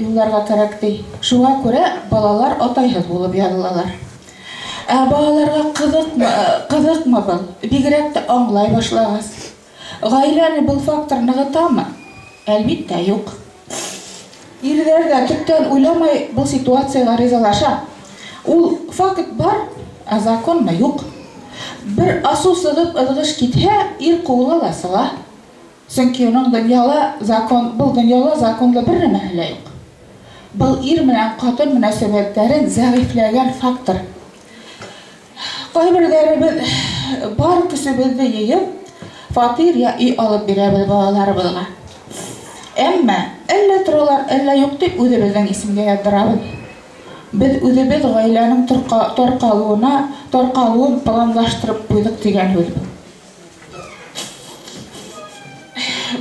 Юлларга кәрәк, ди. Шуңа күрә балалар атайһыз булып язылалар. Ә балаларга кызыкмы, кызыкмы был? Бигрәк тә аңлай башлагач. Гаиләне был фактор ныгытамы? Әлбиттә, юк. Ирләр дә төптән уйламай был ситуациягә ризалаша. Ул факт бар, ә законмы юк. Бер асу сыгып ызгыш китһә, ир куыла ла сыла. Сөнки уның дөньяла закон, был дөньяла законлы бер нәмәһе лә юк. Был ир менән катын мөнәсәбәтләрен зәгыйфьләгән фактор. Кайберләребез бар көчебезне җыеп, фатир я өй алып бирәбез балаларыбызга. Әмма әллә торалар, әллә юк дип үзебезнең исемгә яздырабыз. Без үзебез гаиләнең таркалуына, таркалуын планлаштырып куйдык дигән сүз бу.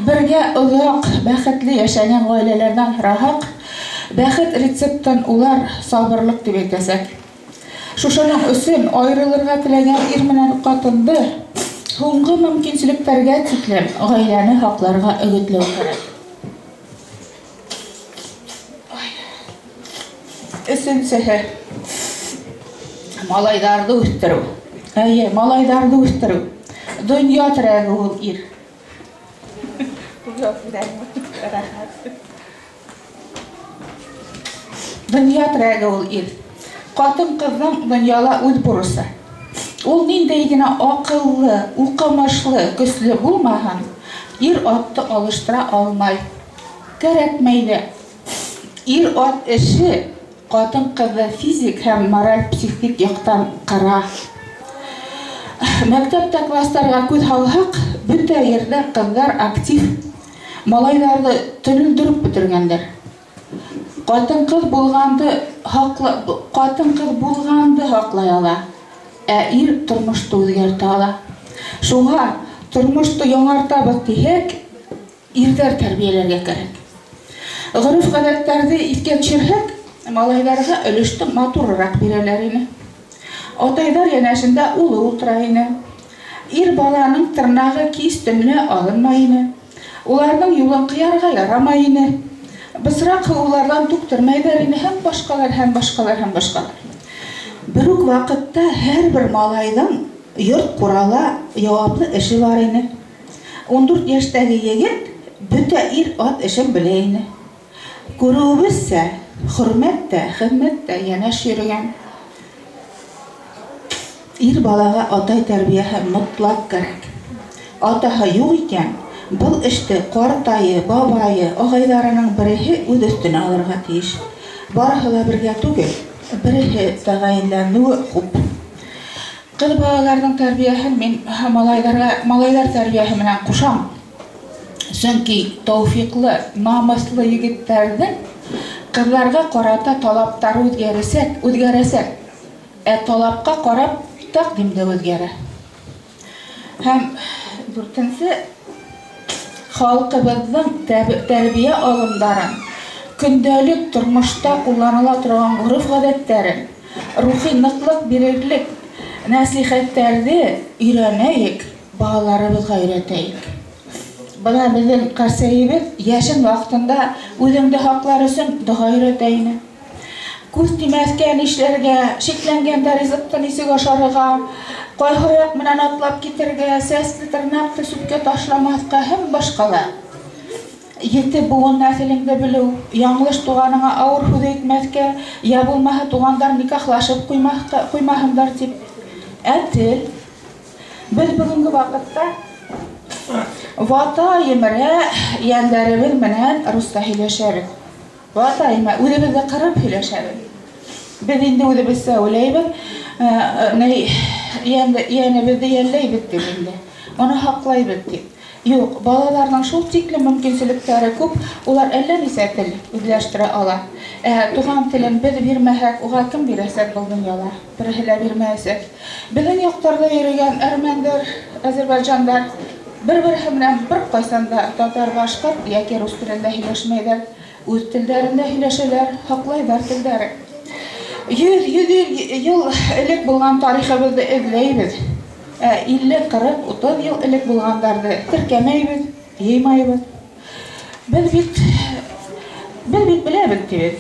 Бергә озак, бәхетле яшәгән гаиләләрдән сорасак, бәхет рецептын улар сабырлык дип әйтәсәк. Шушының өчен аерылырга теләгән ир менән катынды һуңгы мөмкинчелекләргә тиклем гаиләне һакларга өгетләү кәрәк. Өченчеһе. Малайларны үстерү. Әйе, малайларны үстерү. Дөнья терәге ул ир. Дөнья терәге ул ир. Хатын-кызның дөньяла үз бурысы. Ул ниндәй генә акыллы, укымышлы, көчле булмаһын, ир-атты алыштыра алмай. Кәрәкмәй дә. Ир-ат эше хатын-кызны физик һәм мораль-психик яктан кыра. Мәктәптә классларга күз һалһак, бөтә йирдә кызлар актив, малайларны төнелдереп бетергәннәр. Хатын-кыз булганды хакла, хатын-кыз булганды хаклай ала, ә ир тормышты үзгәртә ала. Шуңа тормышты яңартабыз дисәк, ирләр тәрбияләргә кәрәк. Гореф-гадәтләрне искә төшерһәк, малайларга өлешне матуррак бирәләр ине. Атайлар янәшендә улы утыра ине. Ир баланың тырнагы кич төнлә алынмай ине. Уларның юлын кыярга ярамай ине. Бысрак һыулардан түктермәйләр ине һәм башкалар, һәм башкалар, һәм башкалар. Бер үк вакытта һәрбер малайның йорт-курала яваплы эше бар ине. 14 яшьтәге егет бөтә ир-ат эшен белә ине. Күрүебезчә, хөрмәт тә, хезмәт тә янәш йөрегән. Ир балага атай тәрбияһе мотлак кәрәк. Атаһы юк икән, был эште картае, бабае, агайларының береһе үз өстенә алырга тиеш. Барыһы ла бергә түгел, береһе тәгаенләнүе хуп. Кыз балаларның тәрбияһен мин малайларга малайлар тәрбияһе менән кушам. Чөнки тәүфиклы, намуслы егетләрнең кызларга карата талаплары үзгәрәсәк, үзгәрәсәк. Ә талапка карап тәкъдим дә үзгәрә. Һәм дүртенче, халкыбызның тәрбия алымнарын, көндәлек тормышта кулланыла торган гореф-гадәтләрен, рухи ныклык бирерлек нәсыйхәтләрне өйрәнәек, балаларыбызга өйрәтәек. Бына безнең Карсәебез яшен вакытында үзеңде һаклар өчен дога өйрәтә ине. Күз тимәскә нишләргә, шикләнгәндә ризыкты ничек ашарга, кайһы аяк менән атлап китергә, сәсле тырнакты чүпкә ташламаска һәм башкалар. Ете буын нәселеңде белү, яңлыш туганыңа авыр һүз әйтмәскә, я булмаһа тугандар никахлашып куймаска, куймаһындар дип. Ә тел? Без бүгенге вакытта вата-йомерә йәнләребез менән русча һөйләшәбез. Вата, имә, үзебезне кырып һөйләшәбез. Без инде үзебезчә уйлайбыз, ни, янебезне йәлләйбез дип инде. Моны хаклайбыз дип. Юк, балаларның шул тиклем мөмкинчелекләре күп, улар әллә ничә тел үзләштерә ала. Ә туган телен без бирмәһәк, уга кем бирәсәк был дөньяла? Береһе лә бирмәясәк. Безнең якларда йөрегән әрмәннәр, әзербайҗаннар бер-береһе белән беркайчан да татар, башкорт яки рус телендә һөйләшмәйләр. Үз телләрендә һөйләшәләр, һаклайлар телләрен. 100, 150 ел элек булган тарихыбызны эзләйбез. Ә 50, 40, 30 ел элек булганнарны теркәмәйбез, йыймайбыз. Без бит Без бит беләбез тибез.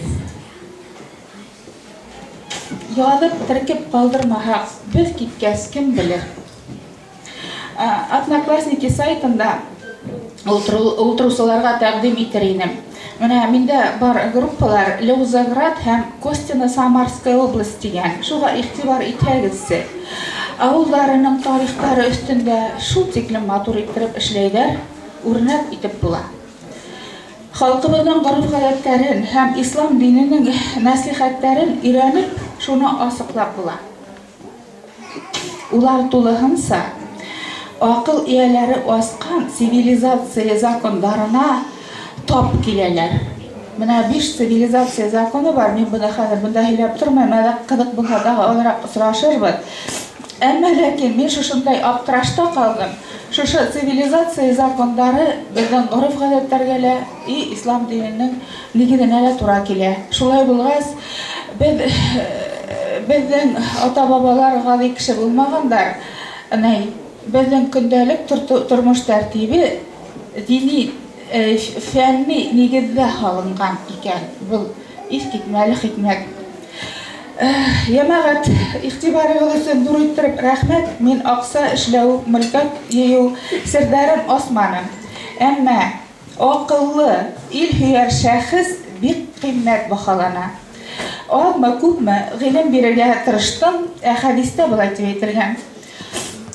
Язып, теркеп калдырмаһак, без киткәс кем белер? Одноклассники сайтында утыручыларга тәкъдим итер инем. Менә миндә бар группалар Леузоград һәм Костино Самарская область дигән. Шуга игътибар итәгезче. Авылларының тарихлары өстендә шул тиклем матур иттереп эшләйләр, үрнәк итеп була. Халкыбызның гореф-гадәтләрен һәм ислам диненең нәсыйхәтләрен өйрәнеп, шуны асыклап була. Улар тулыһынса акыл ияләре аскан цивилизация законнарына тап киләләр. Менә биш цивилизация законы бар, мин моны хәзер монда һөйләп тормыйм, әле кызык булса тагы азрак сорашырбыз. Әмма ләкин мин шушындай аптырашта калдым. Шушы цивилизация законнары безнең гореф-гадәтләргә лә и ислам диненең нигезенә лә тура килә. Шулай булгач, без безнең ата-бабалар гади кеше булмагандар. Ни, безнең көндәлек тормыш тәртибе дини фәнни нигездә һалынган икән. Был искитмәле хикмәт. Җәмәгать, игътибарыгыз өчен зур иттереп рәхмәт. Мин акча эшләү, мөлкәт җыю сердәрен асманым. Әмма акыллы, ил һөяр шәхес бик кыйммәт баһалана. Азмы, күпме гыйлем бирергә тырыштым, ә хәдистә болай дип әйтелгән: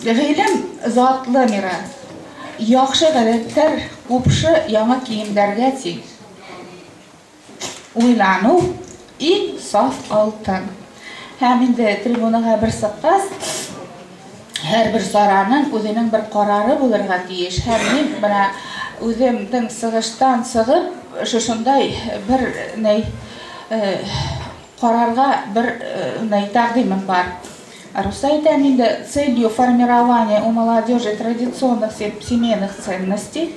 Гыйлем затлы мирас. Яхшы гадәтләр купшы яңа киемнәргә тиң. Уйлану иң саф алтын. Һәм инде трибунага бер чыккач, һәрбер сараның үзенең бер карары булырга тиеш. Һәм мин менә үземнең сыгыштан чыгып, шушындай бер ни карарга бер ни тәкъдимем бар. Русча әйтәм инде: целью формирования у молодежи традиционных семейных ценностей,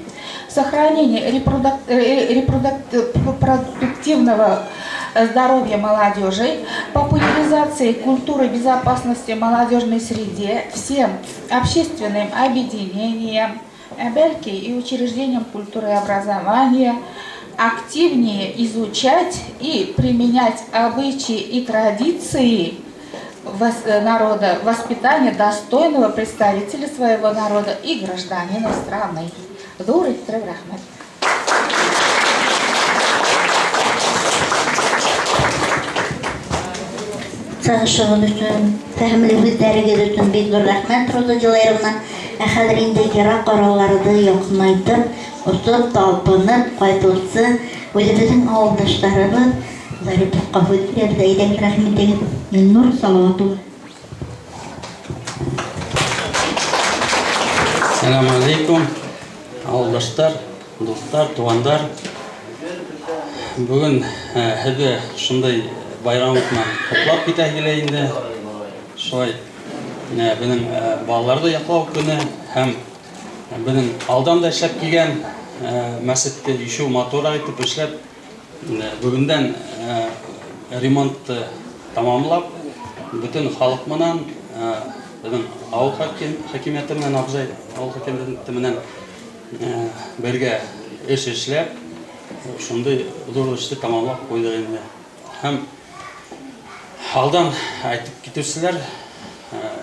сохранения репродуктивного здоровья молодежи, популяризации культуры безопасности в молодежной среде всем общественным объединениям, бәлки и учреждениям культуры и образования активнее изучать и применять обычаи и традиции народа, воспитание достойного представителя своего народа и гражданина страны. Ҙур иттереп рәхмәт. Сығышығыҙ өсөн, фәһемле һүҙҙәрегеҙ өсөн бик ҙур рәхмәт, Роза Диләровна. Ә хәҙер инде йыраҡ араларҙы яҡынайтып, осоп, талпынып ҡайтыусы үҙебеҙҙең ауылдаштарыбыҙ Зариповҡа һүҙ бирәбеҙ. Әйҙәгеҙ, рәхим итегеҙ. Илнур Салауат улы. Сәләм алейкум, ауылдаштар, дуҫтар, туғандар. Бөгөн һеҙҙе шундай байрам менән ҡотлап китә килә инде. Шулай беҙҙең балаларҙы яҡлау көнө һәм беҙҙең алдан да эшләп килгән мәсетте еще матурыраҡ итеп эшләп, бөгөндән ремонтты тамамлап, бөтөн халыҡ менән, беҙҙең ауыл хакимиәте менән, Абзай ауыл хакимиәте менән бергә эш эшләп, шундай ҙур эште тамамлап ҡуйҙыҡ инде. Һәм алдан әйтеп китеүселәр,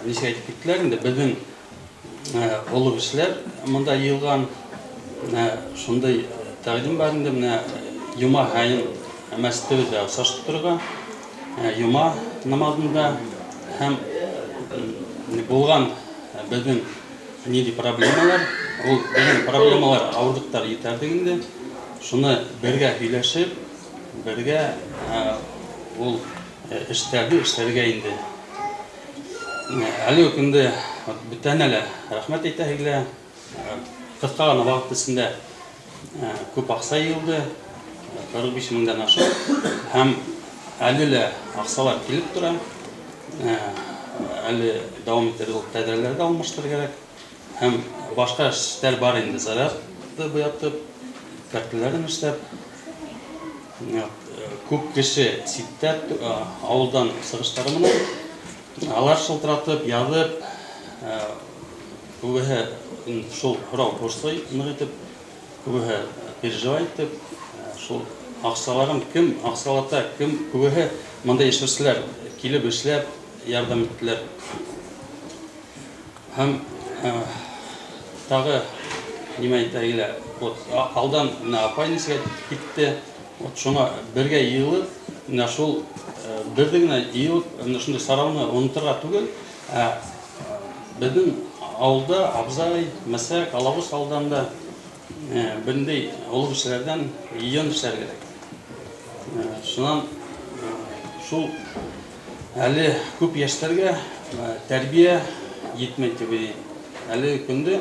нисек әйтеп киттеләр инде, беҙҙең оло кешеләр мында йыйылған, шундай тәҡдим бар инде, менә йома һайын мәсетебеҙҙә осрашып торорға, йома намаҙында һәм булған беҙҙең ниндәй проблемалар, ул беҙҙең проблемалар, ауырлыҡтар етәрлек инде. Шуны бергә һөйләшеп, бергә ул эштәрҙе эшләргә инде. Әлеге көндә бөтәһенә лә рәхмәт әйтәһе килә. Ҡыҫҡа ғына ваҡыт эсендә күп аҡса йыйылды, 45 меңдән ашыу, һәм әле лә аҡсалар килеп тора. Әле дауам итер ул тәҙрәләрҙе алмаштырыр кәрәк. Һәм башҡа эштәр бар инде, зарядты буятып, кәртәләрен эшләп. Күп кеше ситтә ауылдан сығыштары менән алар шылтыратып, яҙып, күбеһе шул һорау борсой ныҡ итеп, күбеһе переживать итеп, шул Аҡсаларын кем аҡсалата, кем күбеһе мында йәшәүселәр килеп эшләп ярҙам иттеләр. Һәм тағы нимә әйтә килә, вот алдан менә апай нисек әйтеп китте, вот шуңа бергә йыйылып, менә шул берҙе генә йыйылып, менә шундай сараны оноторға түгел, ә беҙҙең ауылда Абзай, Мәсәк, Алабуз ауылдарында берендәй оло кешеләрҙән йыйын эшләр кәрәк. Шунан шул әле күп йәштәргә тәрбиә етмәй тип уйлайым. Әлеге көндә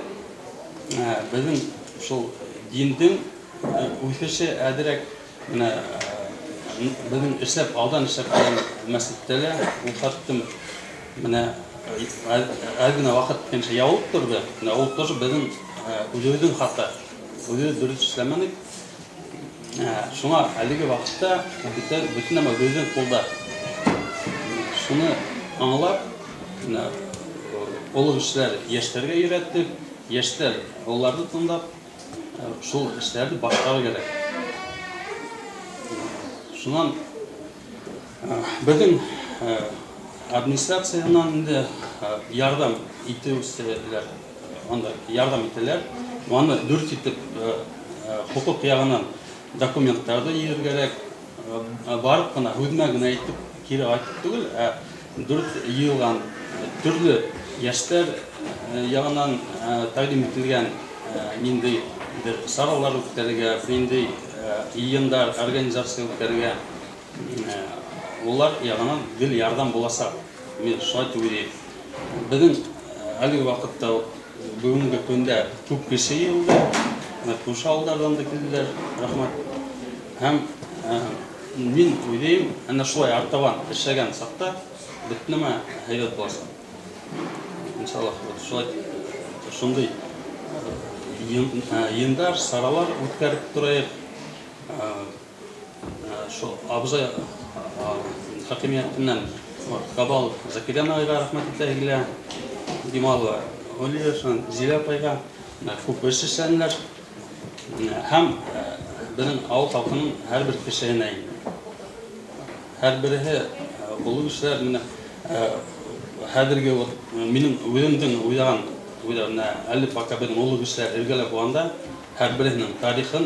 беҙҙең шул диндең үҫеше әҙерәк менә беҙҙең эшләп алдан эшләп килгән мәсеттә лә ул хәттем менә әҙ генә ваҡыт кенсә ябылып торҙо. Менә ул тоже беҙҙең үҙебеҙҙең хата. Үҙебеҙ дөрөҫ эшләмәнек. Шуңа әлеге ваҡытта бөтә бөтөн нәмә үҙебеҙҙең ҡулда. Шуны аңлап, менә оло кешеләр йәштәргә өйрәтеп, йәштәр олыларҙы тыңлап, шул эшләрҙе башҡарыр кәрәк. Шунан беҙҙең администрациянан инде ярҙам итеүселәр анда ярҙам итәләр. Аны дөрөҫ итеп хоҡуҡ яғынан документтарҙы йыйыр кәрәк. Барып ҡына һүҙмә генә әйтеп кире ҡайтып түгел, ә дөрөҫ йыйылған төрлө йәштәр яғынан тәҡдим ителгән ниндәйҙер саралар үткәрергә, ниндәй йыйындар организация үткәрергә, улар яғынан гел ярҙам буласаҡ. Мин шулай тип уйлайым. Беҙҙең әлеге ваҡытта бөгөнгө көндә күп кеше йыйылды. Менә күрше ауылдарҙан да килделәр, рәхмәт. Һәм мин уйлайым, әнә шулай артабан эшләгән саҡта бөтөн нәмә һәйбәт буласаҡ. Иншаллах, вот шулай шундай йыйындар, саралар үткәреп торайыҡ. Шул Абзай хакимиәтенән Кабал Закирян ағайға рәхмәт әйтәһе килә. Дималова Олия, Зилә апайға күп эш эшләнеләр. Һәм беҙҙең ауыл халҡының һәр бер кешеһенә инде. Һәр береһе оло кешеләр менә хәҙерге вот минең үҙемдең уйлаған уйҙар менә әле пока беҙҙең оло кешеләр эргәлә булғанда һәр береһенең тарихын.